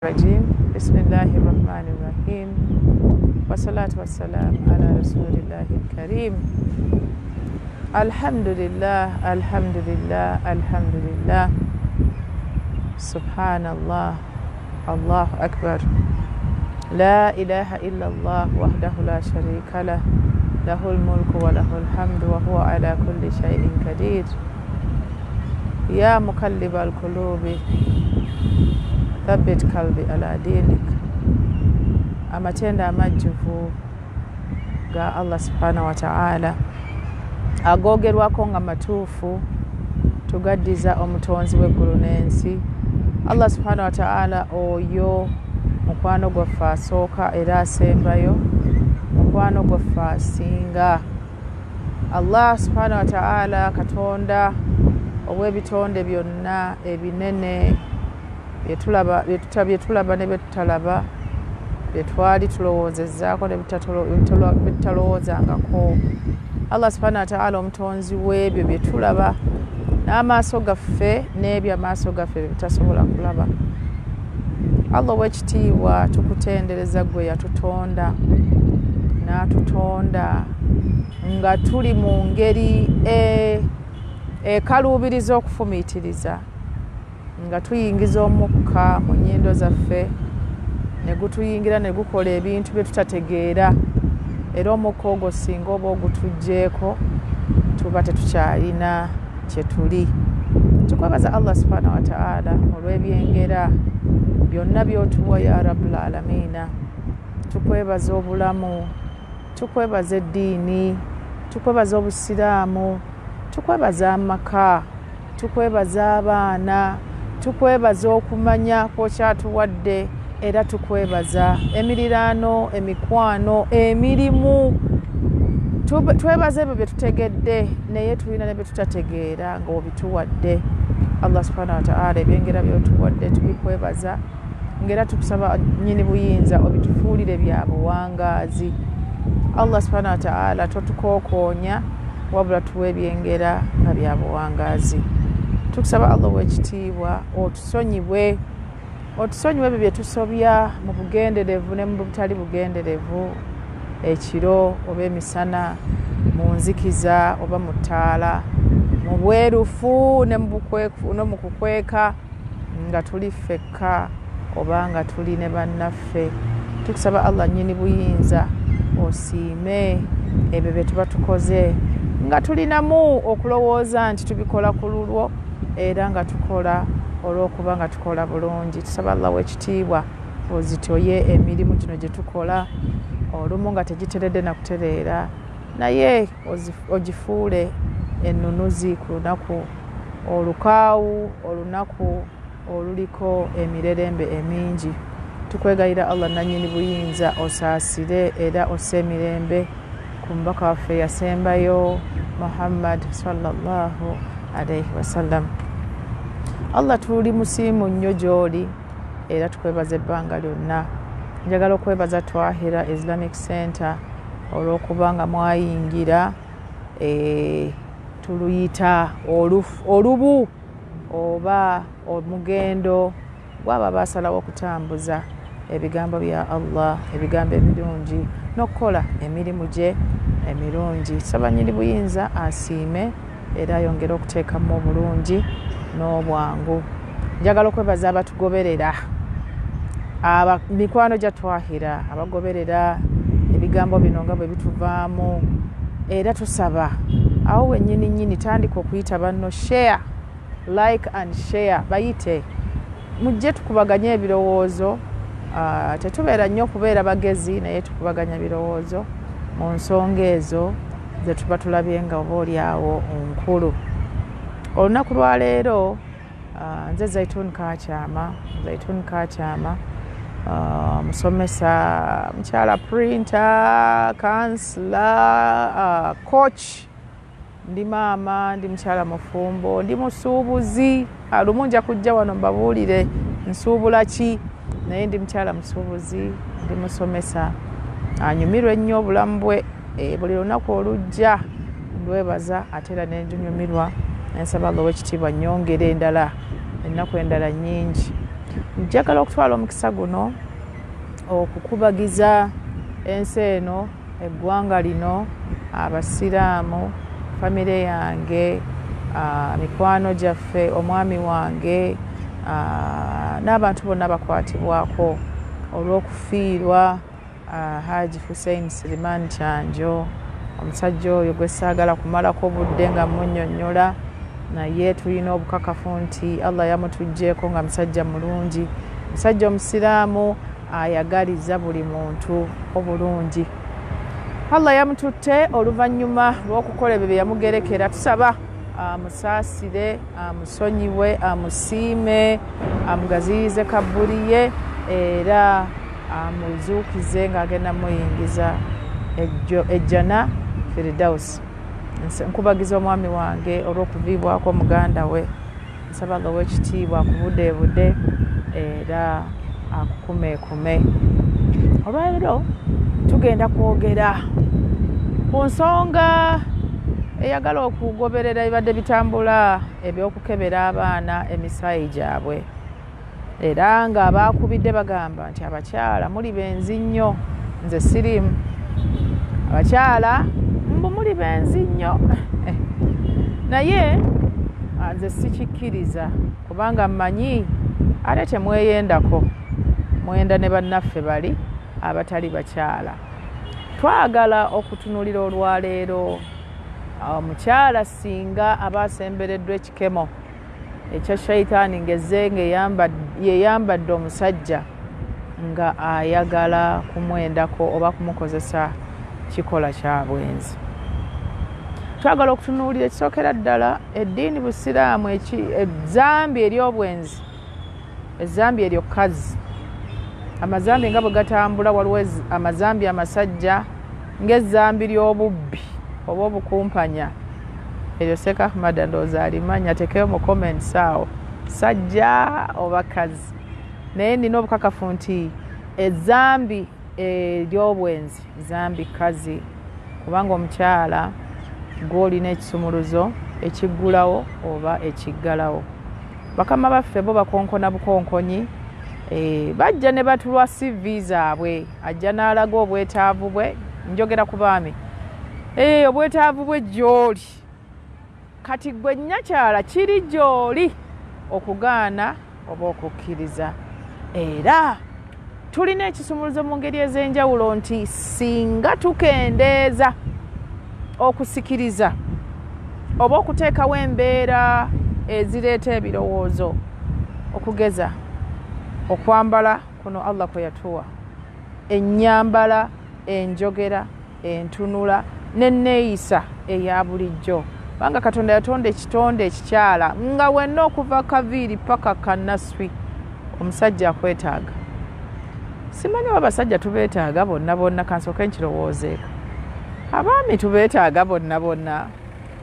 Rajim. Bismillahi rahmani rahim. Wassalatu wassalam ala rasulillahi lkarim. Alhamdulillah, alhamdulillah, alhamdulillah. Subhanallah, Allahu akbar. La ilaha illa Allah wahdahu la sharika lah. Lahul mulku wa lahul hamdu wa huwa ala kulli shay'in qadir. Ya muqallibal qulubi thabbit kalbi ala dinik. Amatendo amajjuvu ga Allah subhanahu wa ta'ala agoogerwako nga matuufu, tugaddiza omutonzi w'eggulu n'ensi Allah subhanahu wa ta'ala, oyo mukwano gwaffe asooka era asembayo, mukwano gwaffe asinga. Allah subhanahu wa ta'ala, Katonda ow'ebitonde byonna ebinene byetulaba ne byetutalaba, byetwali tulowoozezaako ne byetutalowoozangako. Allah subhanahu wa ta'ala, omutonzi w'ebyo byetulaba n'amaaso gaffe n'ebyo amaaso gaffe bye bitasobola kulaba. Allah ow'ekitiibwa, tukutendereza ggwe yatutonda n'atutonda nga tuli mu ngeri ekaluubiriza okufumiitiriza, nga tuyingiza omukka mu nnyindo zaffe ne gutuyingira ne gukola ebintu bye tutategeera, era omukka ogwo singa oba ogutuggyeeko tuba tetukyalina kye tuli. Tukwebaza Allah subhanahu wa ta'ala olw'ebyengera byonna by'otuwa, ya rabbul alamiina. Tukwebaza obulamu, tukwebaza eddiini, tukwebaza obusiraamu, tukwebaza amaka, tukwebaza abaana, tukwebaza okumanya kwokyatuwadde, era tukwebaza emiriraano, emikwano, emirimu. Twebaza ebyo bye tutegedde, naye tulina ne bye tutategeera ng'obituwadde. Allah subhanahu wa ta'ala, ebyengera byotuwadde tubikwebaza, ng'era tukusaba nnyini buyinza obitufuulire bya buwangaazi. Allah subhanahu wa ta'ala, totukookoonya, wabula tuwa ebyengera nga bya buwangaazi. Tukusaba Allah ow'ekitiibwa otusonyiwe, otusonyiwe ebyo bye tusobya mu bugenderevu ne mu butali bugenderevu, ekiro oba emisana, mu nzikiza oba mu ttaala, mu bwerufu ne mu kukweka, nga tuli ffekka oba nga tuli ne bannaffe. Tukusaba Allah nnyini buyinza osiime ebyo bye tuba tukoze nga tulinamu okulowooza nti tubikola ku lulwo, era nga tukola olw'okuba nga tukola bulungi. Tusaba Allah w'ekitiibwa ozitoye emirimu gino gye tukola, olumu nga tegiteredde na kutereera, naye ogifuule ennunuzi ku lunaku olukaawu, olunaku oluliko emirerembe emingi. Tukwegayira Allah nannyini buyinza osaasire era osse emirembe ku mubaka waffe yasembayo Muhammad sallallahu alaihi wasallam. Allah, tuli musiimu nnyo gy'oli era tukwebaza ebbanga lyonna. Njagala okwebaza Twahira Islamic Center olw'okuba nga mwayingira tuluyita olubu oba omugendo gwabo abasalawo okutambuza ebigambo bya Allah, ebigambo ebirungi, n'okukola emirimu gye emirungi. Saba nnyini buyinza asiime era ayongere okuteekamu obulungi n'obwangu. Njagala okwebaza abatugoberera, mikwano gya Twahira abagoberera ebigambo bino nga bwe bituvaamu, era tusaba awo wennyini nnyini tandika okuyita banno, share, like and share, bayite mujje tukubaganye ebirowoozo. Tetubeera nnyo kubeera bagezi, naye tukubaganya birowoozo mu nsonga ezo ze tuba tulabye nga oba oliawo nkulu. Olunaku lwaleero, nze Zaitun Kakyama, Zaitun Kakyama, musomesa, mukyala printer, counselor, coach, ndi maama, ndi mukyala mufumbo, ndi musuubuzi. Lumu nja kujja wano mbabuulire nsuubula ki, naye ndi mukyala musuubuzi, ndi musomesa anyumirwa ennyo obulamu bwe. Buli lunaku olujja ndwebaza ate era nenjunyumirwa, nensaba Allah ow'ekitiibwa nnyongere endala, ennaku endala nnyingi. Njagala okutwala omukisa guno okukubagiza ensi eno, eggwanga lino, Abasiraamu, famire yange, mikwano gyaffe, omwami wange n'abantu bonna abakwatibwako olw'okufiirwa Haji Hussein Siliman Kyanjo, omusajja oyo gwe saagala kumalako budde nga munnyonnyola, naye tulina obukakafu nti Allah yamutuggyeeko nga musajja mulungi, musajja Omusiraamu ayagaliza buli muntu obulungi. Allah yamututte oluvannyuma lw'okukola ebyo bye yamugerekera. Tusaba amusaasire, amusonyiwe, amusiime, amugaziyize kabbuli ye era amuzuukize ng'agenda muyingiza ejjana Firidausi. Nkubagiza omwami wange olw'okuviibwako muganda we. Nsaba Allah ow'ekitiibwa akubudeebude era akukumeekume. Olwaleero tugenda kwogera ku nsonga eyagala okugoberera ebibadde bitambula eby'okukebera abaana emisaayi gyabwe, era nga abaakubidde bagamba nti abakyala muli benzi nnyo. Nze siriimu, abakyala mbu muli benzi nnyo, naye nze sikikkiriza kubanga mmanyi ate temweyendako, mwenda ne bannaffe bali abatali bakyala. Twagala okutunuulira olwaleero omukyala singa aba asembereddwa ekikemo ekya shaitaani ng'ezze yeyambadde omusajja nga ayagala kumwendako oba kumukozesa kikola kya bwenzi. Twagala okutunuulira ekisookera ddala eddiini Busiraamu, ezzambi ery'obwenzi, ezzambi eryo kkazi. Amazambi nga bwe gatambula, waliwo amazambi amasajja ng'ezzambi ly'obubbi oba obukumpanya. Eryo Sheikh Ahmad ndowooza alimanya, ateekeyo mu comments awo sajja oba kazi, naye nina obukakafu nti ezzambi ery'obwenzi zambi kazi, kubanga omukyala gw'olina ekisumuluzo ekiggulawo oba ekiggalawo. Bakama baffe bo bakonkona bukonkonyi, bajja ne batulwa CV zaabwe, ajja n'alaga obwetaavu bwe. Njogera ku baami, obwetaavu bwe gy'oli. Kati gwe nnyakyala kiri gy'oli okugaana oba okukkiriza. Era tulina ekisumuluzo mu ngeri ez'enjawulo nti singa tukendeeza okusikiriza oba okuteekawo embeera ezireeta ebirowoozo, okugeza okwambala kuno Allah kwe yatuwa, ennyambala, enjogera, entunula n'enneeyisa eya bulijjo, kubanga Katonda yatonda ekitonde ekikyala nga wenna okuva kaviiri paka kanaswi omusajja akwetaaga. Simanyi oba abasajja tubeetaaga bonna bonna, kansooke nkirowoozeeko. Abaami tubeetaaga bonna bonna?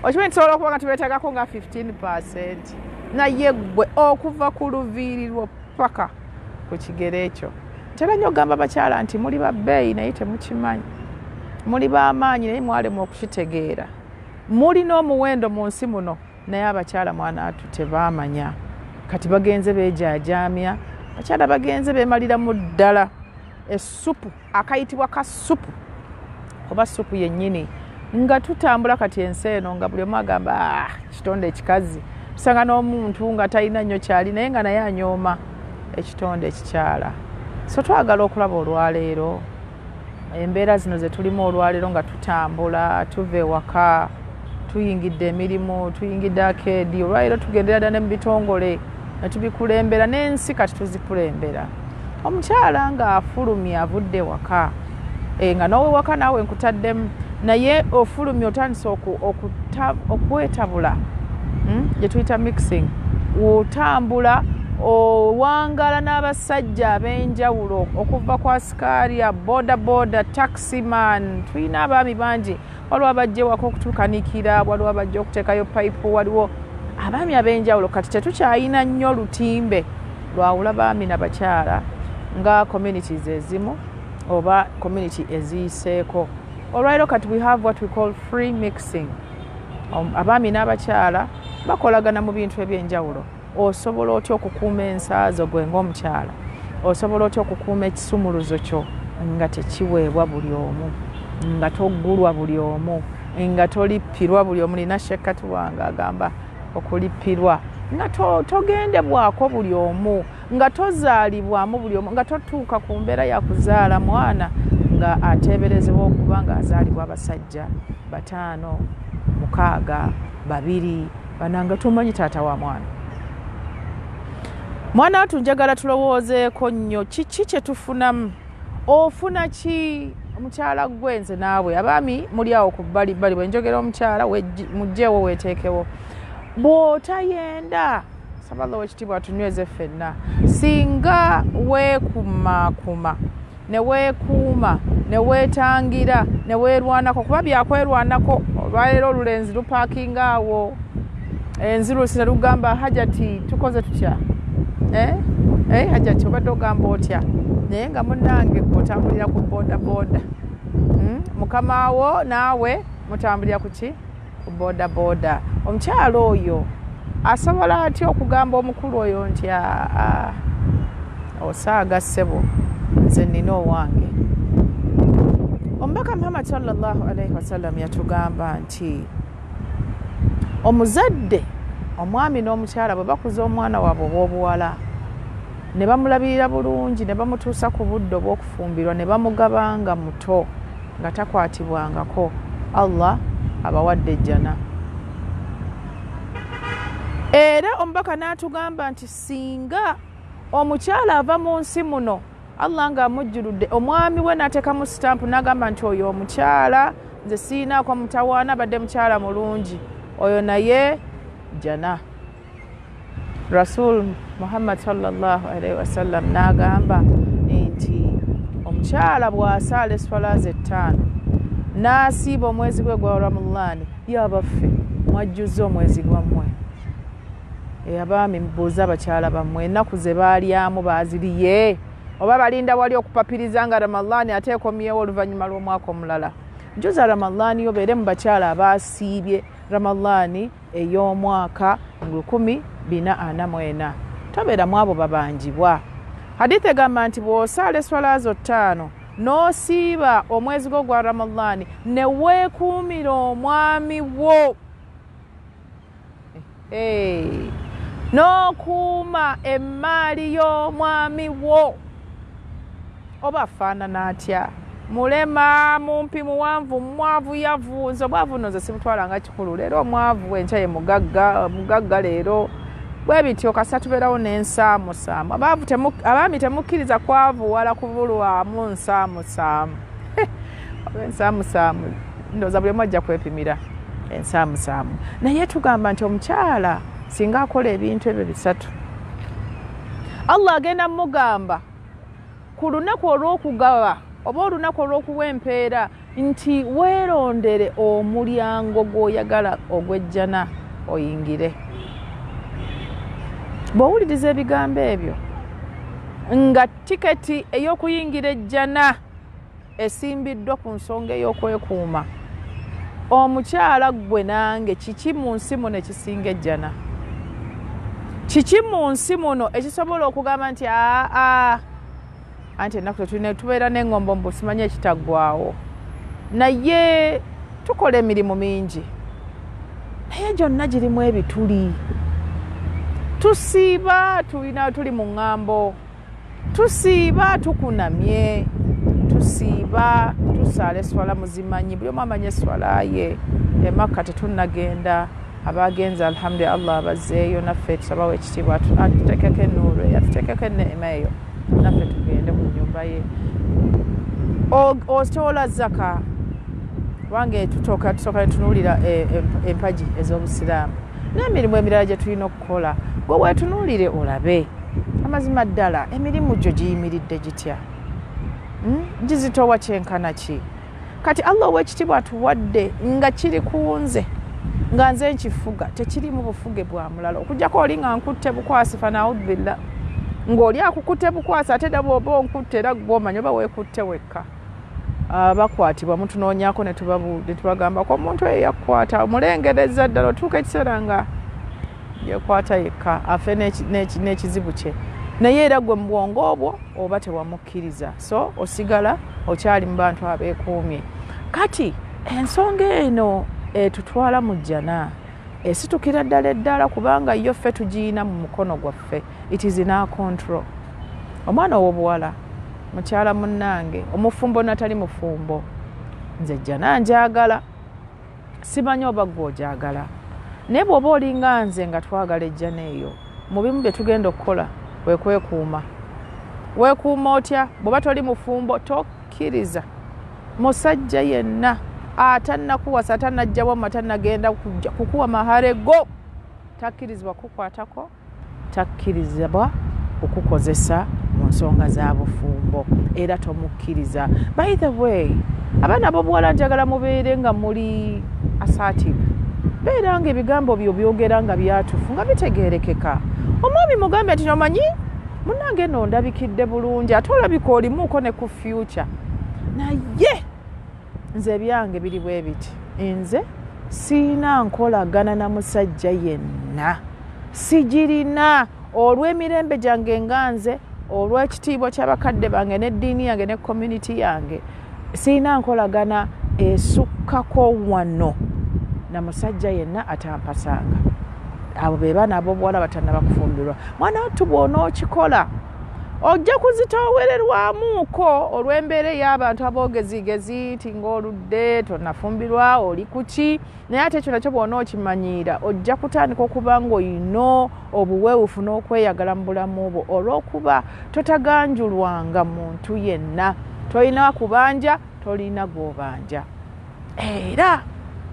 Okimanyi tusobola okuba nga tubeetaagako nga 15%, naye ggwe okuva ku luviiri lwo paka ku kigere ekyo. Ntera nnyo okugamba abakyala nti muli ba bbeeyi naye temukimanyi, muli b'amaanyi naye mwalemwa okukitegeera, mulina omuwendo mu nsi muno, naye abakyala mwanaatu tebaamanya. Kati bagenze beejaajaamya, abakyala bagenze beemaliramu ddala essupu akayitibwa ka supu oba supu yennyini, nga tutambula kati ensi eno nga buli omu agamba ah, kitonde ekikazi. Tusanga n'omuntu nga talina nnyo kyali naye nga naye anyooma ekitonde ekikyala. So twagala okulaba olwaleero embeera zino ze tulimu olwaleero nga tutambula tuva ewaka, tuyingidde emirimu, tuyingidde akeedi, olwaleero tugendera ddala ne mu bitongole ne tubikulembera, n'ensi kati tuzikulembera. Omukyala ng'afulumye avudde ewaka, nga n'owewaka naawe nkutaddemu, naye ofulumye otandise okwetabula, gye tuyita mixing, otambula owangala n'abasajja ab'enjawulo okuva ku asikaari, boda boda, taximan. Tulina abaami bangi, waliwo abajja ewaka okutukanikira, waliwo abajja okuteekayo payipu, waliwo abaami ab'enjawulo. Kati tetukyayina nnyo lutimbe lwawula baami na bakyala nga communities ezimu oba community eziyiseeko. Olwaleero kati we have what we call free mixing, abaami n'abakyala bakolagana mu bintu ebyenjawulo. Osobola otya okukuuma ensaazo gwe ng'omukyala? Osobola otya okukuuma ekisumuluzo kyo nga tekiweebwa buli omu, nga toggulwa buli omu, nga tolippirwa buli omu? Nina shekkati wange agamba okulippirwa, nga togendebwako buli omu, nga tozaalibwamu buli omu, nga totuuka ku mbeera ya kuzaala mwana nga ateeberezebwa okuba nga azaalibwa abasajja 5, 6, 2, bananga tomanyi taata wa mwana. Mwana watu njagala tulowoozeeko nnyo kiki kye tufunamu. Ofuna ki omukyala gwe nze naawe? Abaami muli awo ku bbali bbali, bwe njogera omukyala mugyewo weeteekewo. Bw'otayenda, saba Allah ow'ekitiibwa atunyweze ffenna. Singa weekumaakuma ne weekuuma ne weetangira ne weerwanako, kuba byakwerwanako. Olwaleero olulenzi lupaakinga awo enzirusi ne lugamba Hajati tukoze tutya? Hajati obadde ogamba otya? Naye nga munnange otambulira ku bodaboda, mukama wo naawe mutambulira ku ki? Ku bodaboda. Omukyala oyo asobola atya okugamba omukulu oyo nti aa osaaga ssebo, nze nina owange? Omubaka Muhammad sallallahu alaihi wasallam yatugamba nti omuzadde, omwami n'omukyala bwe bakuza omwana waabwe ow'obuwala ne bamulabirira bulungi ne bamutuusa ku budde obw'okufumbirwa ne bamugabanga muto nga takwatibwangako, Allah abawadde ejjana. Era omubaka n'atugamba nti singa omukyala ava mu nsi muno Allah ng'amujjuludde omwami we n'ateekamu sitampu n'agamba nti oyo omukyala nze siinaako mutawaana, abadde mukyala mulungi, oyo naye jjana. Rasul Muhammad sallallahu alaihi wasallam n'agamba nti omukyala bw'asaala eswala ze 5 n'asiiba omwezi gwe gwa Ramadhaani, yabaffe mwajjuzza omwezi gwammwe. Abaami mubuuze abakyala bammwe ennaku ze baalyamu baaziriye oba balinda wali okupapiriza nga Ramadhaani ate ekomyewo oluvannyuma lw'omwaka omulala. Jjuza Ramadhaani yo, beere mu bakyala abaasiibye Ramadhaani ey'omwaka 1444, tobeera mu abo babanjibwa. Hadithi egamba nti bw'osaala eswala zo 5 n'osiiba omwezi gwo gwa Ramadhaani ne weekuumira omwami wo, n'okuuma emmaali y'omwami wo, oba afaanana atya, mulema, mumpi, muwanvu, mwavu, yavu. Nze obwavu nno nze sibutwala nga kikulu. Leero omwavu enkya ye mugagga, mugagga leero, bwe bityo kasa tubeerawo n'ensaamusaamu. Abaami temukkiriza kwavuwala kubulwamu nsaamusaamu. Oba ensaamusaamu ndowooza buli omu ajja kwepimira ensaamusaamu. Naye tugamba nti omukyala singa akola ebintu ebyo 3, Allah agenda mugamba ku lunaku olw'okugaba oba olunaku olw'okuwa empeera nti weerondere omulyango gw'oyagala ogw'ejjana oyingire. Bw'owuliriza ebigambo ebyo nga tiketi ey'okuyingira ejjana esimbiddwa ku nsonga ey'okwekuuma, omukyala ggwe nange kiki mu nsi muno ekisinga ejjana? Kiki mu nsi muno ekisobola okugamba nti aa anti ennaku tetulina tubeera n'eŋŋombo mbu simanyi ekitaggwawo, naye tukola emirimu mingi naye gyonna girimu ebituli. Tusiiba tulina tuli mu ŋŋambo, tusiiba tukunamye, tusiiba tusaala eswala muzimanyi, buli omu amanyi eswala ye. Emakka tetunnagenda, abagenze alhamdulillah Allah abazzeeyo, naffe tusabawo ekitiibwa atuteekeko ennuuru eyo, atuteekeko enneema eyo, naffe tugende mu nnyumba ye. Otoola zaka, kubanga tusooka netunuulira empagi ez'obusiraamu n'emirimu emirala gye tulina okukola. Gwe weetunuulire olabe amazima ddala emirimu gyo giyimiridde gitya, gizitowa kyenkana ki? Kati Allah ow'ekitiibwa atuwadde nga kiri ku nze, nga nze nkifuga, tekirimu bufuge bwa mulala okuggyako oli nga nkutte bukwasi, fanaudbillah, ng'oli akukutte bukwasi, ate era bw'oba onkutte era gw'omanyi oba weekutte wekka. Abakwatibwa mutunoonyaako ne tubagambako omuntu oyo yakukwata omulengereza ddala, otuuka ekiseera nga Yekwata yekka afe n'ekizibu kye, naye era gwe mu bwongo obwo oba tewamukkiriza, so osigala okyali mu bantu abeekuumye. Kati ensonga eno etutwala mu jjana esitukira ddala eddala, kubanga yo ffe tugiyina mu mukono gwaffe. It is in our control. Omwana ow'obuwala, mukyala munnange omufumbo natali mufumbo, nze jjana njagala. Simanyi oba gwe ogyagala, naye bw'oba olinga nze nga twagala ejjana eyo, mu bimu bye tugenda okukola kwe kwekuuma. Weekuuma otya? Bw'oba toli mufumbo, tokkiriza musajja yenna atannakuwasa, atannajja wamma, tannagenda kukuwa mahare go, takkirizibwa kukwatako, takkirizibwa okukozesa mu nsonga za bufumbo, era tomukkiriza. By the way, abaana b'obuwala, njagala mubeere nga muli assertive. Beera nga ebigambo byo byogera nga byatufu, nga bitegeerekeka. Omwami mugambe nti, "Omanyi munange, eno ndabikidde bulungi, ate olabika olimuuko ne ku future, naye nze ebyange biri bwe biti. Nze siina nkolagana na musajja yenna, sigirina, olw'emirembe gyange nga nze, olw'ekitiibwa ky'abakadde bange n'eddiini yange ne community yange. Siina nkolagana esukkako wano na musajja yenna atampasanga." Abo be baana ab'obuwala batannaba kufumbirwa. Mwana wattu, bw'onookikola ojja kuzitoowererwamuuko olw'embeera ey'abantu aboogezigezi nti ng'oludde tonafumbirwa, oli kuki? Naye ate ekyo nakyo bw'onookimanyiira, ojja kutandika okuba ng'olina obuweewufu n'okweyagala mu bulamu bwo, olw'okuba totaganjulwanga muntu yenna, tolina kubanja, tolina gw'obanja. Era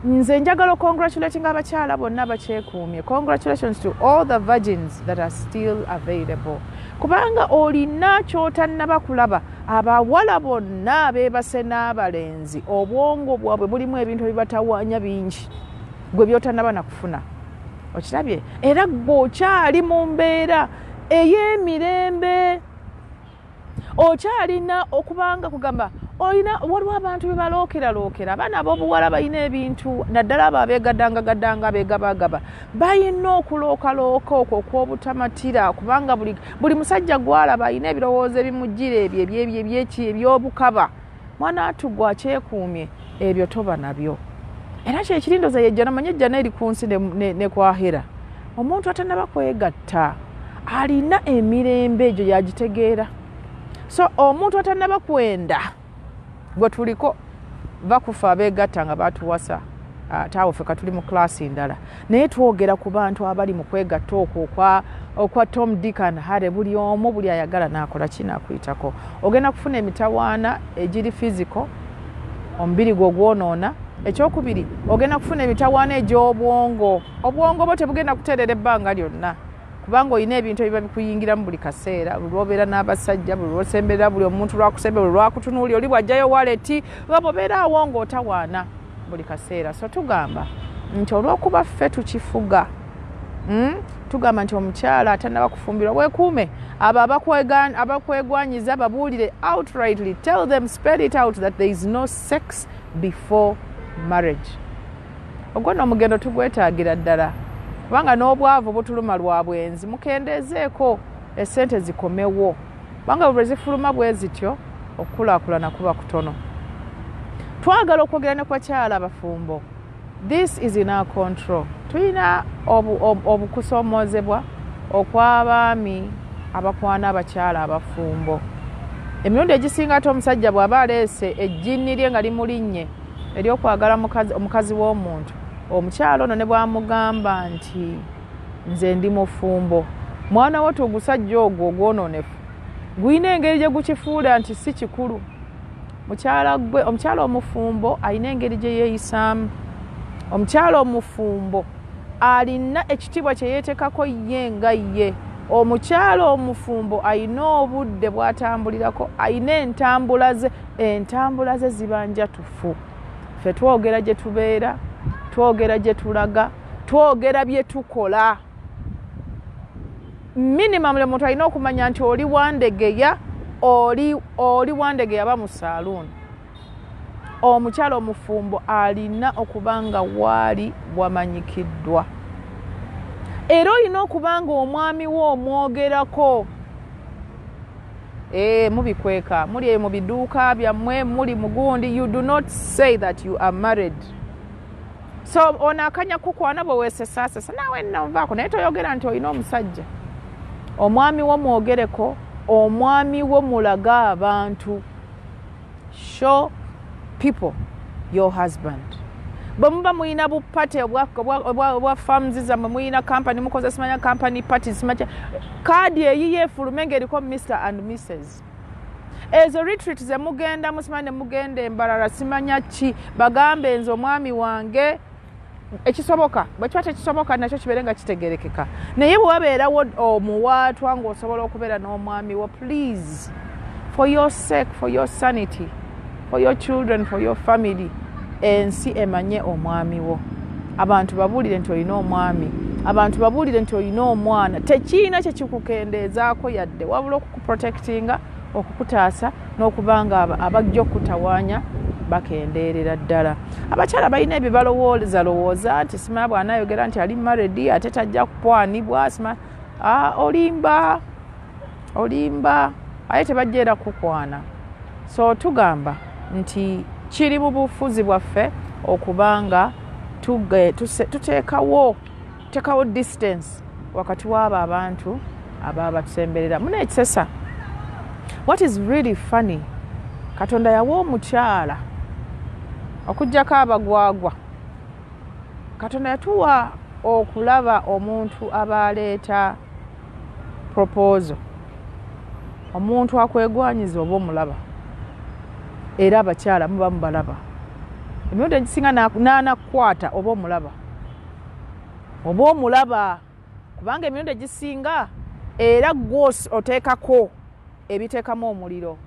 nze njagala ocongratulating abakyala bonna bakyekuumye. Congratulations to all the virgins that are still available, kubanga olina kyotannaba kulaba. Abawala bonna abeebase n'abalenzi, obwongo bwabwe bulimu ebintu ebibatawaanya bingi gwe byotannaba nakufuna. Okirabye? Era gwe okyali mu mbeera ey'emirembe, okyalina okubanga kugamba olina. Waliwo abantu be balookeralookera. Abaana ab'obuwala balina ebintu, naddala abo abeegadangagaddanga, abeegabagaba, balina okulookalooka okwo okw'obutamatira, kubanga buli musajja gwalaba alina ebirowoozo ebimujjira ebyo ebyebyo ebyeki ebyobukaba. Mwana atu, gwe akyekuumye, ebyo toba nabyo. Era kyekirindoza yejjana. Manye ejjana eri ku nsi ne kwahera. Omuntu atanaba kwegatta alina emirembe egyo, yagitegeera. So omuntu atanaba kwenda, gwe tuliko bakufa abeegatta nga batuwasa, ate awo ffe katuli mu class ndala. Naye twogera ku bantu abali mu kwegatta okwo okwa Tom, Dick and Harry. Buli omu, buli ayagala naakola kinaakuyitako, ogenda kufuna emitawaana egiri physical, omubiri gwo gwonoona. Ekyokubiri, ogenda kufuna emitawaana egy'obwongo. Obwongo bwo tebugenda kuteerera ebbanga lyonna, kubanga olina ebintu ebiba bikuyingiramu buli kaseera, buli lwobeera n'abasajja, buli lwosemberera, buli omuntu lwakusemberera, buli lwakutunuuli, oli bwajjayo wallet, nga bwobeera awo ng'otawaana buli kaseera. So tugamba nti olw'okuba ffe tukifuga, Tugamba nti omukyala atannaba kufumbirwa, weekuume. Abo abakwegwanyiza babuulire outrightly. Tell them, spell it out that there is no sex before marriage. Ogwo nno omugendo tugwetaagira ddala, kubanga n'obwavu butuluma lwa bwenzi. Mukendeezeeko, esente zikomewo, kubanga bwe zifuluma bwe zityo, okukulaakulana kuba kutono. Twagala okwogera ne ku bakyala abafumbo. This is in our control. Tulina obukusomoozebwa okw'abaami abakwana abakyala abafumbo. Emirundi egisinga ate omusajja bw'aba aleese ejjinni lye nga limulinnye ery'okwagala omukazi w'omuntu, omukyala ono ne bw'amugamba nti, "Nze ndi mufumbo," mwana wo ogusajja ogwo ogwonoonefu gulina engeri gye gukifuula nti si kikulu. Mukyala gwe, omukyala omufumbo alina engeri gye yeeyisaamu. Omukyala omufumbo alina ekitiibwa kye yeetekako ye nga ye. Omukyala omufumbo alina obudde bw'atambulirako, alina entambula ze. Entambula ze ziba njatufu. Ffe twogera gye tubeera, twogera gye tulaga, twogera bye tukola. Minimum omuntu alina okumanya nti oli Wandegeya, oli Wandegeya aba mu saaluuni. Omukyala omufumbo alina okuba nga waali wamanyikiddwa. Era olina okuba nga omwami wo omwogerako. Mubikweka, muli eyo mu biduuka byammwe, muli mugundi, you do not say that you are married. So ono akanya kukwana bwe weesesaasesa naawe nonvaako, naye toyogera nti olina omusajja. Omwami wo mwogereko, omwami wo mulage abantu. Show people your husband. Bwe muba muyina bu party obwa firms zammwe, muyina company, mukoze simanya company party, simanya kaadi eyiyo efulume ng'eriko Mr and Mrs. Ezo retreat zemugendamu, simanya ne mugenda embalala, simanya ki, bagambe nze omwami wange. Ekisoboka, bwe kiba tekisoboka, nakyo kibeere nga kitegerekeka. Naye bwe wabeerawo omuwaatwa ng'osobola okubeera n'omwami wo, please, for your sake, for your sanity, for your children, for your family, ensi emanye omwami wo. Abantu babuulire nti olina omwami, abantu babuulire nti olina omwana. Tekiina kyekikukendeezaako yadde, wabula okukuprotectinga, okukutaasa, n'okuba nga abajja okutawaanya bakendeerera ddala. Abakyala balina ebyo balowooza lowooza nti simanya bw'anaayogera nti ali married ate tajja kukwanibwa. Sima olimba, olimba, aye tebajja era kukwana. So tugamba nti kiri mu bufuzi bwaffe okubanga tuteekawo tuteekawo distance wakati w'abo abantu ababa batusemberera. Muna ekisesa, what is really funny, Katonda yawa omukyala, okugjako abagwagwa, Katonda yatuwa okulaba omuntu aba aleeta proposal, omuntu akwegwanyiza oba omulaba. Era abakyala muba mubalaba emirundi egisinga n'anakukwata oba omulaba, oba omulaba, kubanga emirundi egisinga era gwe oteekako ebiteekamu omuliro: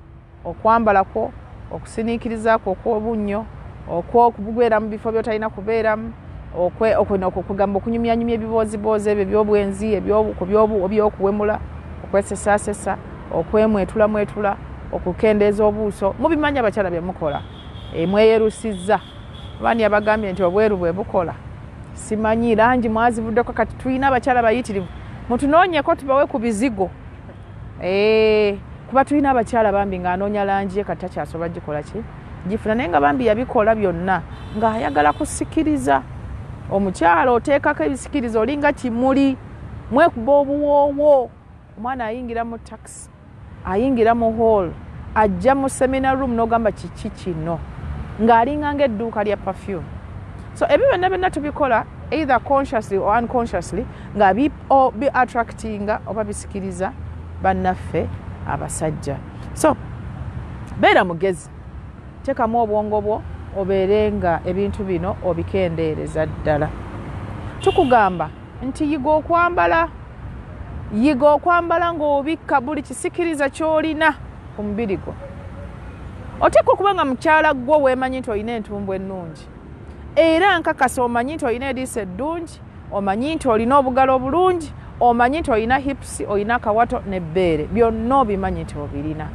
okwambalakwo, okusiniikirizakwo okw'obunnyo, okubeera mu bifo by'otalina kubeeramu, okugamba okunyumyanyumya ebibooziboozi ebyo ebyobwenzi, ebyokuwemula, okwesesaasesa, okwemwetulamwetula, okukendeeza obuuso. Mubimanyi abakyala byemukola. Mweyerusizza. Baani abagambye nti obweru bwe bukola? Simanyi langi mwazivuddeko. Kati tulina abakyala bayitirivu, mutunoonyeko tubawe ku bizigo, kuba tulina abakyala bambi ng'anoonya langi ye, kati takyasobola gikola ki gifuna, naye nga bambi yabikola byonna ng'ayagala kusikiriza omukyala. Oteekako ebisikiriza, olinga kimuli, mwekuba obuwoowo. Omwana ayingira mu taxi, ayingira mu hall, ajja mu seminar room, n'ogamba kiki kino, ng'alinga ng'edduuka lya perfume. So ebyo byonna byonna tubikola either consciously or unconsciously, nga bi attractinga oba bisikiriza bannaffe abasajja. So beera mugezi, teekamu obwongo bwo, obeere nga ebintu bino obikendeereza ddala. Tukugamba nti yiga okwambala, yiga okwambala ng'obikka buli kisikiriza ky'olina ku mubiri gwo. Oteekwa okuba nga mukyala gwo weemanyi nti olina entumbu ennungi, era nkakasa omanyi nti olina eriiso eddungi, omanyi nti olina obugalo obulungi, omanyi nti olina hips, olina akawato n'ebbeere, byonna obimanyi nti obirina.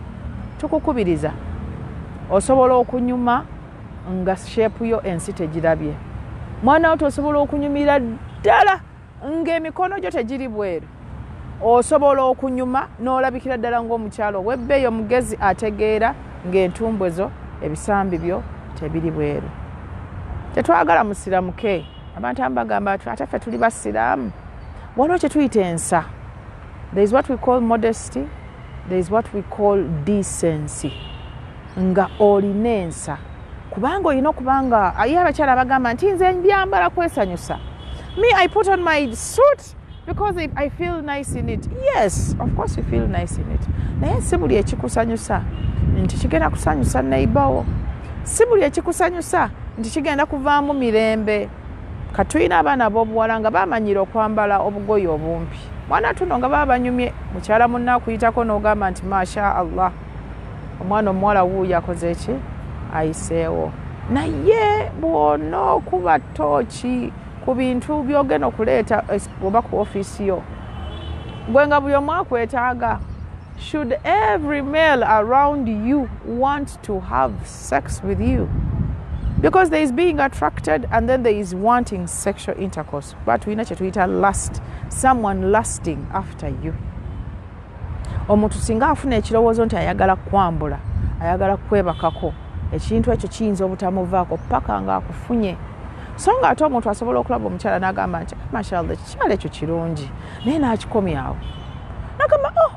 Tukukubiriza, osobola okunyuma nga shape yo ensi tegirabye. Mwana wo, tosobola okunyumira ddala ng'emikono gyo tegiri bweru. Osobola okunyuma n'olabikira ddala ng'omukyalo ow'ebbeeyi, omugezi ategeera, ng'entumbwe zo, ebisambi byo tebiri bweru. Tetwagala musiramuke. Abantu abamu bagamba, ate ffe tuli basiraamu. Waliwo kye tuyita ensa. There is what we call modesty, there is what we call decency, nga olina ensa, kubanga olina okubanga ye abakyala bagamba nti nze mbyambala kwesanyusa. Me, I put on my suit because I feel nice in it. Yes, of course you feel nice in it, naye si buli ekikusanyusa nti kigenda kusanyusa neighbour, si buli ekikusanyusa nti kigenda kuvaamu mirembe. Katulina abaana ab'obuwala nga bamanyire okwambala obugoye obumpi. Mwana tuno nga baba banyumye, mukyala munna akuyitako n'ogamba nti masha Allah, omwana omuwala wuuyo akoze eki, ayiseewo. Naye bw'onookuba tooki ku bintu byogenda okuleeta oba ku ofiisi yo, gwe nga buli omu akwetaaga, should every male around you want to have sex with you? Because there is being attracted and then there is wanting sexual intercourse, but tulina kye tuyita lust, someone lusting after you. Omuntu singa afuna ekirowoozo nti ayagala kwambula, ayagala kwebakako, ekintu ekyo kiyinza obutamuvaako paka ng'akufunye. So nga ate omuntu asobola okulaba omukyala n'agamba nti, "Mashallah, ekikyala ekyo kirungi," naye n'akikomyawo, nagamba, "Oh,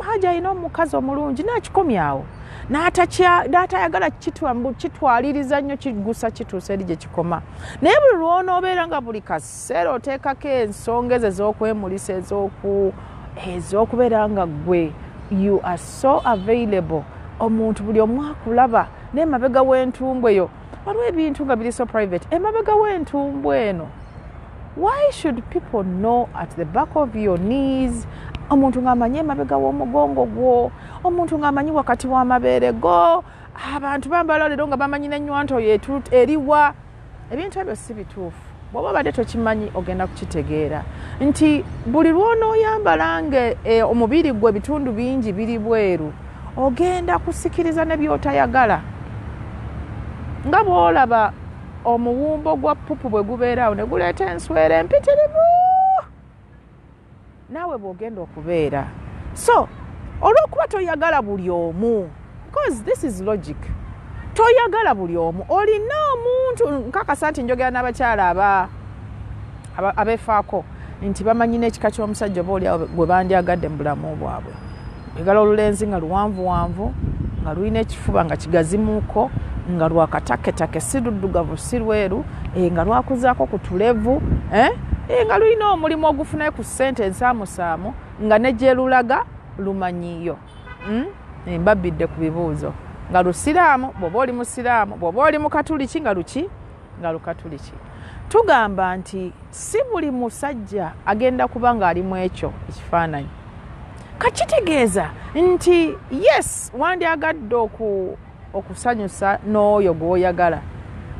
Haji alina omukazi omulungi," n'akikomyawo, n'atayagala kitwaliriza nnyo, kigusa kituusa eri gye kikoma. Naye buli lwonoobeera nga buli kaseera oteekako ensonga ezo ez'okwemulisa, ez'okubeera nga ggwe you are so available, omuntu buli omu akulaba, n'emabega w'entumbwe eyo waliwo ebintu nga biri so private. Emabega w'entumbwe eno, why should people know at the back of your knees? Omuntu ng'amanyi emabega w'omugongo gwo, omuntu ng'amanyi wakati w'amabeere go. Abantu bambala leero nga bamanyi n'ennywanto eriwa. Ebintu ebyo si bituufu. Bw'oba obadde tokimanyi, ogenda kukitegeera nti buli lw'onooyambala nga omubiri gwe ebitundu bingi biri bweru, ogenda kusikiriza ne by'otayagala. Nga bw'olaba omuwumbo gwa pupu bwe gubeeraawo ne guleeta enswera empitirivu, naawe bw'ogenda okubeera. So olw'okuba toyagala buli omu, because this is logic, toyagala buli omu, olina omuntu. Nkakasa nti njogera n'abakyala abeefaako nti bamanyi n'ekika ky'omusajja oba oliawo gwe bandyagadde mu bulamu bwabwe. Oyagala olulenzi nga luwanvuwanvu, nga lulina ekifuba nga kigazimuuko, nga lwakataketake, si luddugavu si lweru, nga lwakuzaako ku tulevu, eh? Nga lulina omulimu ogufunayo ku ssente ensaamusaamu, nga ne gye lulaga lumanyiyo. Mbabbidde ku bibuuzo. Nga lusiraamu bw'oba oli musiraamu, bw'oba oli mukatuliki nga luki, nga lukatuliki. Tugamba nti si buli musajja agenda kuba ng'ali mu ekyo ekifaananyi. Kakitegeeza nti yes, wandyagadde okusanyusa n'oyo gw'oyagala,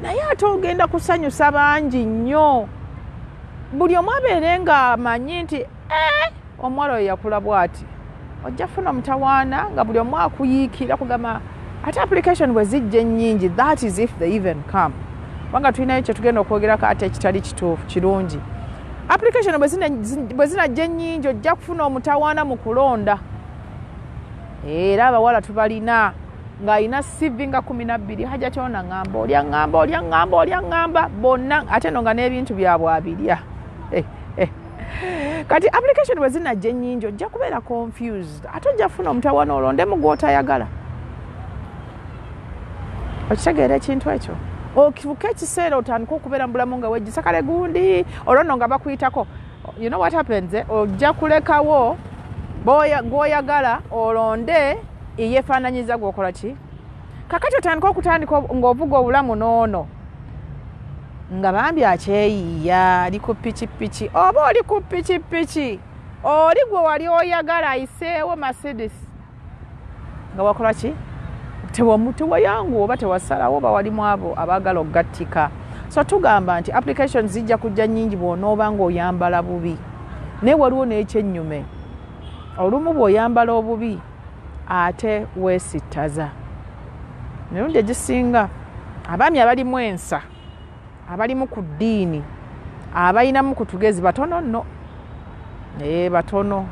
naye ate ogenda kusanyusa bangi nnyo. Buli omu abeere ng'amanyi nti, "Eh, omuwala oyo yakula bw'ati." Ojja funa omutawaana nga buli omu akuyiikira kugamba. Ate application bwe zijja ennyingi, that is if they even come, kubanga tulinayo kyetugenda okwogerako ate ekitali kituufu kirungi. Application bwe zinajja ennyingi, ojja kufuna omutawaana mu kulonda. Era abawala tubalina ng'alina CV nga 12, "Hajja kyona ŋŋamba, olya ŋŋamba, olya ŋŋamba, olya ŋŋamba," bonna, ate no nga n'ebintu byabwe abirya. Eh, eh. Kati application bwe zinajja ennyingi, ojja kubeera confused, ate ojja kufuna omutawaana olondemu gw'otayagala. Okitegeera ekintu ekyo? Okibuka ekiseera otandika okubeera mu bulamu nga wejjisa kale gundi olwo nno nga bakuyitako. You know what happens, eh? Ojja kulekawo gw'oyagala, olonde eyeefaananyiza gw'okola ki. Kakati otandika okutandika ng'ovuga obulamu n'ono nga bambi akyeyiiya, ali ku pikipiki, oba oli ku pikipiki, oli gwe wali oyagala ayiseewo Mercedes, nga wakola ki? Tewayanguwa oba tewasalawo, oba walimu abo abaagala okugattika. So tugamba nti application zijja kujja nnyingi bw'onooba ng'oyambala bubi. Naye waliwo n'ekyennyume, olumu bw'oyambala obubi ate weesittaza. Emirundi egisinga abaami abalimu ensa, abalimu ku ddiini, abalinamu ku tugezi batono nno. Ee, batono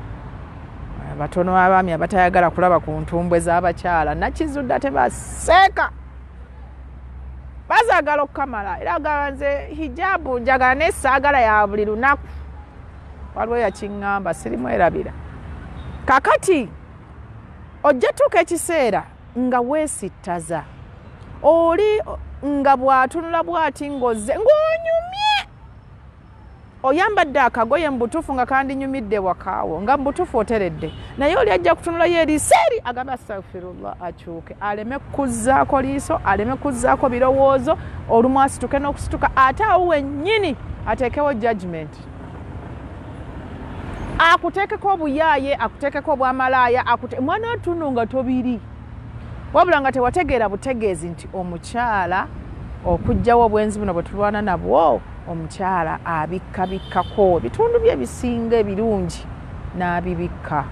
batono abaami abatayagala kulaba ku ntumbwe z'abakyala. Nakizudde ate baseeka bazaagala okukamala, era agamba, "Nze hijabu njagala, naye saagala ya buli lunaku." Waliwo yakiŋŋamba, sirimwerabira. Kakati ojja tuuka ekiseera nga weesittaza oli nga bw'atunula bw'ati ng'ozze ng'onyumye, oyambadde akagoye mu butuufu nga kandinyumidde wakaawo, nga mu butuufu oteredde, naye oli ajja kutunulayo eriiso eri agambe, "Astagfirullah," akyuke aleme kuzzaako liiso, aleme kuzzaako birowoozo. Olumu asituke n'okusituka, ate awo wennyini ateekewo judgment, akuteekeko obuyaaye, akuteekeko obwamalaaya, mwana tuno nga tobiri, wabula nga tewategeera butegeezi nti omukyala okuggyawo obwenzi buno bwe tulwana nabwo, omukyala abikkabikkako ebitundu bye ebisinga ebirungi n'abibikka,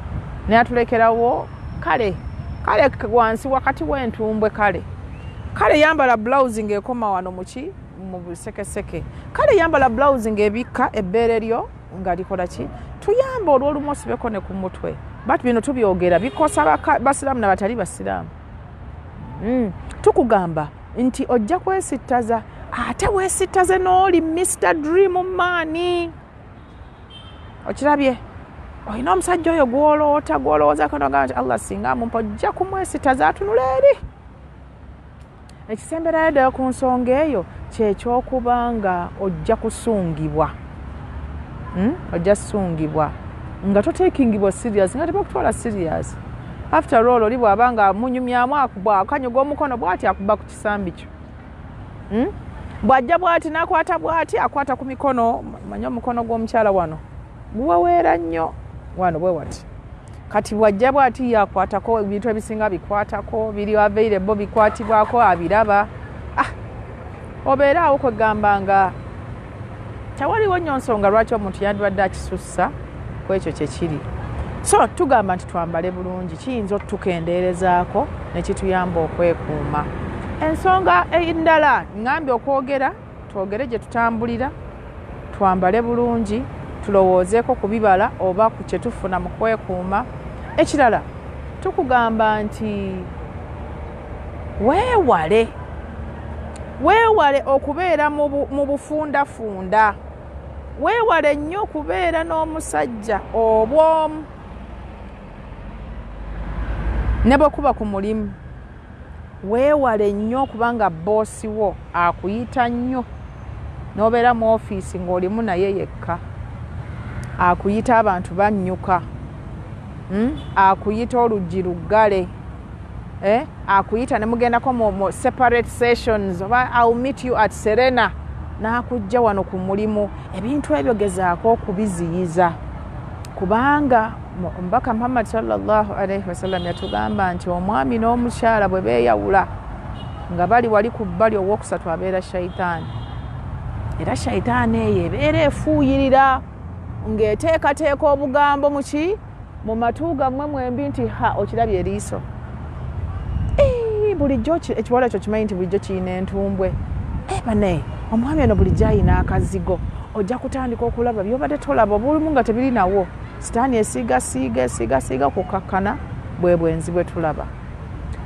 naye atulekerawo kale kale wansi wakati w'entumbwe. Kale Kale yambala blouse ng'ekoma wano muki mu busekeseke. Kale yambala blouse ng'ebikka ebbeere lyo nga likola ki. Tuyamba olw'olumu osibeko ne ku mutwe. But bino tubyogera bikosa basiraamu nabatali basiraamu. Tukugamba nti ojja kwesittaza, ate weesittaze n'oli Mr Dream Man. Okirabye, olina omusajja oyo gw'oloota, gw'olowoozako nogamba nti Allah singa amumpa, ojja kumwesittaza atunula eri. Ekisemberayo ddala ku nsonga eyo kyekyokuba nga ojja kusungibwa. Ojja kusungibwa nga totekingibwa serious, nga tebakutwala serious. After all, oli bw'aba nga munyumyamu akanyuga omukono bw'ati akuba ku kisambi kyo. Bw'ajja bw'ati n'akwata bw'ati akwata ku mikono. Manye omukono gw'omukyala wano guweweera nnyo wano bwe wati. Kati bw'ajja bw'ati yakwatako ebintu ebisinga bikwatako biri available, bikwatibwako, abiraba. Obeera awo kwegamba nga tewaliwo nnyo nsonga lwaki omuntu yandibadde akisussa ku ekyo kye kiri. So tugamba nti twambale bulungi, kiyinza otukendeerezaako ne kituyamba okwekuuma. Ensonga endala ŋŋambye okwogera, twogere gye tutambulira, twambale bulungi, tulowoozeeko ku bibala oba ku kye tufuna mu kwekuuma. Ekirala tukugamba nti weewale okubeera mu bufundafunda. Weewale nnyo okubeera n'omusajja obw'omu ne bwe kuba ku mulimu. Weewale nnyo okubanga bboosi wo akuyita nnyo n'obeera mu ofiisi ng'olimu naye yekka. Akuyita abantu bannyuka, akuyita oluggi luggale, akuyita ne mugendako mu separate sessions, oba I'll meet you at Serena, n'akujja wano ku mulimu. Ebintu ebyo gezaako okubiziyiza, kubanga Omubaka Muhammad sallallahu alaihi wasallam yatugamba nti omwami n'omukyala bwe beeyawula nga bali wali ku bbali, owookusatu abeera shaitaani. Era shaitaani eyo ebeera efuuyirira ng'eteekateeka obugambo muki mu matu gammwe mwembi nti ha, okirabye eriiso bulijjo ekiwala ekyo kimanyi nti bulijjo kirina entumbwe. Bane omwami ono bulijjo ayina akazigo. Ojja kutandika okulaba byobadde tolaba obulimu nga tebirinawo. Sitaani esiigasiiga esiigasiiga kukakkana bwe bwenzi bwe tulaba.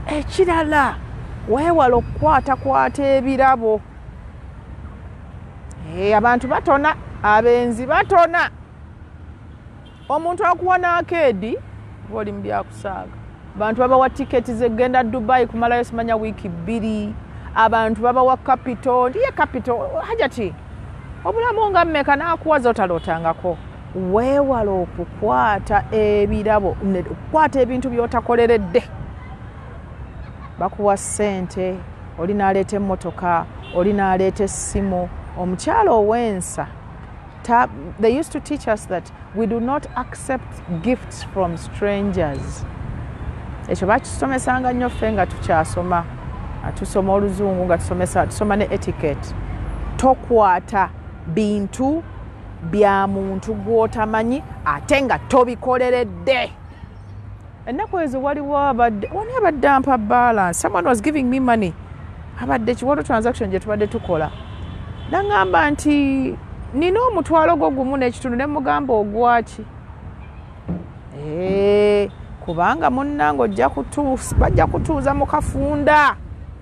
Ekirala, weewala okukwatakwata ebirabo. Abantu batona, abenzi batona. Omuntu akuwa n'akeedi oba oli mu byakusaaga. Abantu babawa tiketi zegenda Dubai kumalayo simanya wiiki 2. Abantu babawa capital, ndiye capital hajati obulamu nga mmeka n'akuwa zotalootangako. Weewala okukwata ebirabo, okukwata ebintu by'otakoleredde. Bakuwa ssente, oli n'aleeta emmotoka, oli n'aleeta essimu. Omukyala ow'ensa, they used to teach us that we do not accept gifts from strangers. Ekyo bakisomesanga nnyo ffe nga tukyasoma, tusoma oluzungu nga tusomesa, tusoma ne etiquette. Tokwata bintu bya muntu gw'otamanyi ate nga tobikoleredde. Ennaku ezo waliwo abadde wani abadde ampa balance, someone was giving me money, abadde kiwalo transaction gye tubadde tukola, naŋŋamba nti nina omutwalo gwo 1.5. Ne mugamba ogwaki? Kubanga munnange bajja kutuuza mu kafunda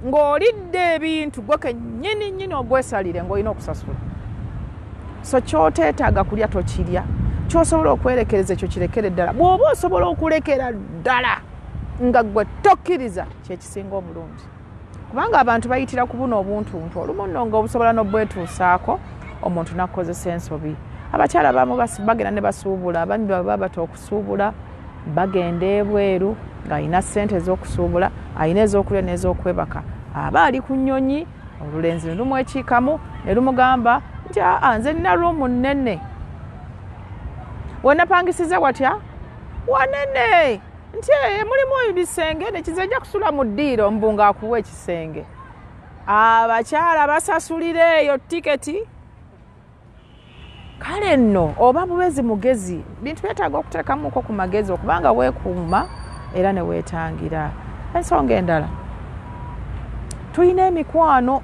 ng'olidde ebintu gwe kennyini nnyini ogwesalire ng'olina okusasula. So kyoteetaaga kulya tokirya, kyosobola okwerekereza ekyo kirekere ddala. Bw'oba osobola okulekera ddala nga gwe tokkiriza, kyekisinga obulungi, kubanga abantu bayitira ku buno obuntuntu olumu nno nga obusobola n'obwetuusaako omuntu n'akukozesa ensobi. Abakyala abamu bagenda ne basuubula, abaami baba bata okusuubula, bagenda ebweru ng'alina ssente ez'okusuubula, alina ez'okulya n'ez'okwebaka. Aba ali ku nnyonyi, olulenzi ne lumwekiikamu ne lumugamba nti aa, nze nina ruumu nnene wenapangisiza watya wanene, nti mulimu ebisenge nekize nja kusula mu ddiiro, mbu ng'akuwa ekisenge. Abakyala basasulira eyo tiketi. Kale nno oba bubezi mugezi, bintu byetaaga okuteekamuko ku magezi okubanga weekuuma era ne weetangira. Ensonga endala, Tulina emikwano,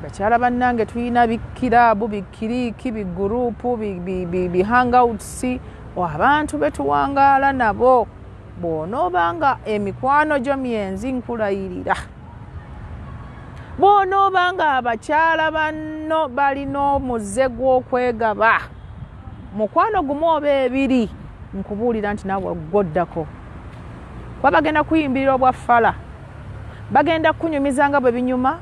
bakyala bannange, tulina bikiraabu, bikiriiki, bigurupu, bihangouts, abantu betuwangaala nabo. Bw'onooba nga emikwano gyo myenzi, nkulayirira, bw'onooba nga abakyala banno balina omuze gw'okwegaba mukwano gumu oba ebiri, nkubuulira nti naawe gwoddako, kuba bagenda kuyimbirira obwa fala, bagenda kukunyumiza nga bwe binyuma,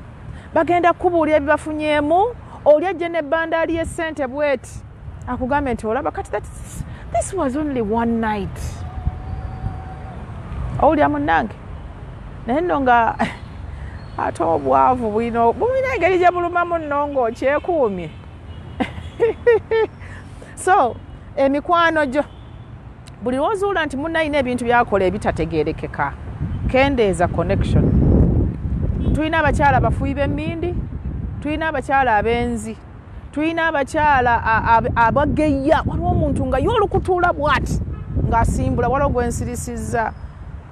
bagenda kukubuulira ebibafunyeemu. Oli ajje n'ebbandaali y'essente bweti, akugambe nti olaba kati this was only one night. Owulira munnange, naye nno nga ate obwavu bulina bulina engeri gye bulumamu nno ng'okyekuumye. So emikwano gyo, buli lwozuula nti munnalina ebintu byakola ebitategerekeka, kendeeza connection. Tulina abakyala abafuyi b'emmindi, tulina abakyala abenzi, tulina abakyala abageya. Waliwo omuntu nga ye olukutuula bwati ng'asimbula. Waliwo gwensirisizza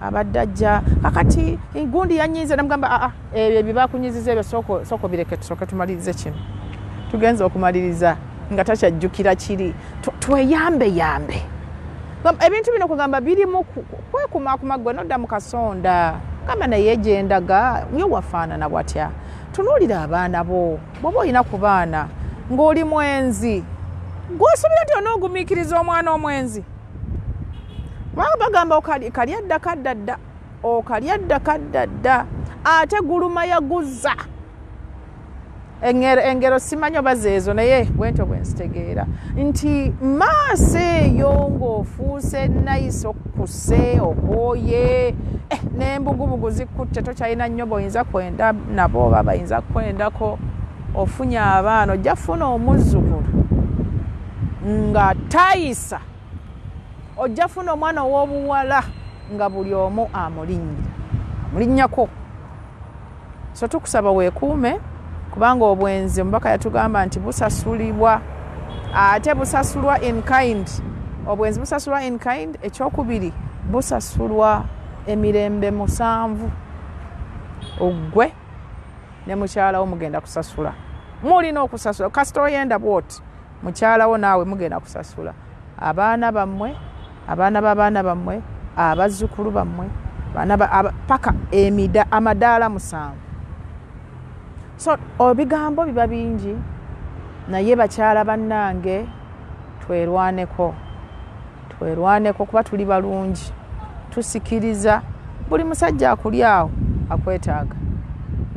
abadde ajja kakati gundi yanyiiza, namugamba, aa, ebyo ebyebakunyiziza ebyo sooka bireke, tusooke tumalirize kino. Tugenza okumaliriza nga takyajjukira kiri. Tweyambe yambe ebintu bino, kugamba birimu kwekumakuma. Gwe nodda mu kasonda, gamba naye gyendaga yo wafaanana bwatya. Tunuulira abaana bo. Bw'oba olina ku baana ng'oli mwenzi, gw'osuubira nti onoogumiikiriza omwana omwenzi? Kubanga bagamba kalya dda kadda dda, okalya dda kadda dda, ate guluma yaguza. Engero simanyi oba zeezo, naye bwentyo bwe nzitegeera nti maaso eyo ng'ofuuse nayise, okkuse, okooye, n'embugubugu zikutte, tokyalina nnyo bw'oyinza kwenda nabo oba bayinza kwendako. Ofunye abaana, ojja funa omuzzukulu nga tayisa, ojja funa omwana ow'obuwala nga buli omu amulinnyira, amulinnyako. So tukusaba weekuume, kubanga obwenzi, omubaka yatugamba nti busasulibwa, ate busasulwa in kind. Obwenzi busasulwa in kind. Ekyokubiri, busasulwa emirembe 7. Ogwe ne mukyalawo mugenda kusasula, mulina okusasula. Kasita oyenda bwoti, mukyalawo naawe mugenda kusasula, abaana bammwe, abaana b'abaana bammwe, abazzukulu bammwe, paka emida amadaala 7. So ebigambo biba bingi, naye bakyala bannange, twerwaneko, twerwaneko, kuba tuli balungi, tusikiriza. Buli musajja akuli awo akwetaaga,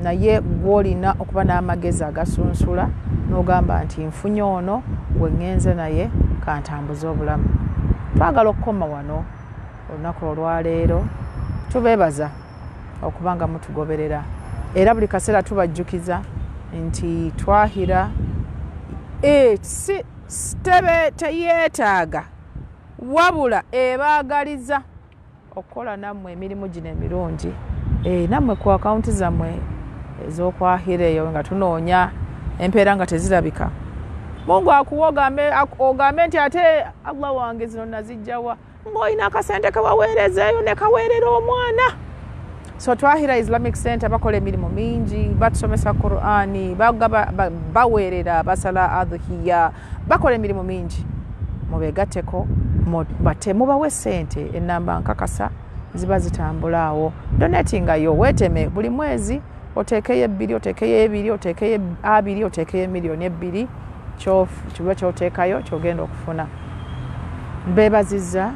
naye gwolina okuba n'amagezi agasunsula n'ogamba nti nfunye ono gwe ŋŋenze naye, kantambuze obulamu. Twagala okukoma wano olunaku olwaleero. Tubeebaza okuba nga mutugoberera, era buli kaseera tubajjukiza nti Twahira si tebe teyeetaaga, wabula ebaagaliza okukola nammwe emirimu gino emirungi, nammwe ku akawunti zammwe ez'okwahira eyo, nga tunoonya empeera nga tezirabika. Mungu akuwa, ogambe nti ate Allah wange, zino nazijjawa? Ng'olina akasente kewaweerezeeyo ne kaweerera omwana. So Twahira Islamic Center bakola emirimu mingi, batusomesa Qurani, baweerera, basala adhiya, bakola emirimu mingi. Mubegatteko, bate mubawe sente. Enamba nkakasa ziba zitambula awo. Donatingayo, weeteme buli mwezi oteekeyo ebbiri, oteekeyo ebiri, oteekeyo 20, oteekeyo 2 million. Kiba kyoteekayo kyogenda okufuna. Mbeebazizza.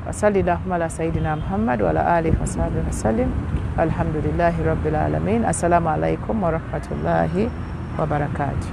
Wasali llahuma ala sayidina Muhammad waala alihi wasahbihi wasallim. Alhamdulillahi rabbil alamin. Assalamu alaikum warahmatullahi wabarakatuh.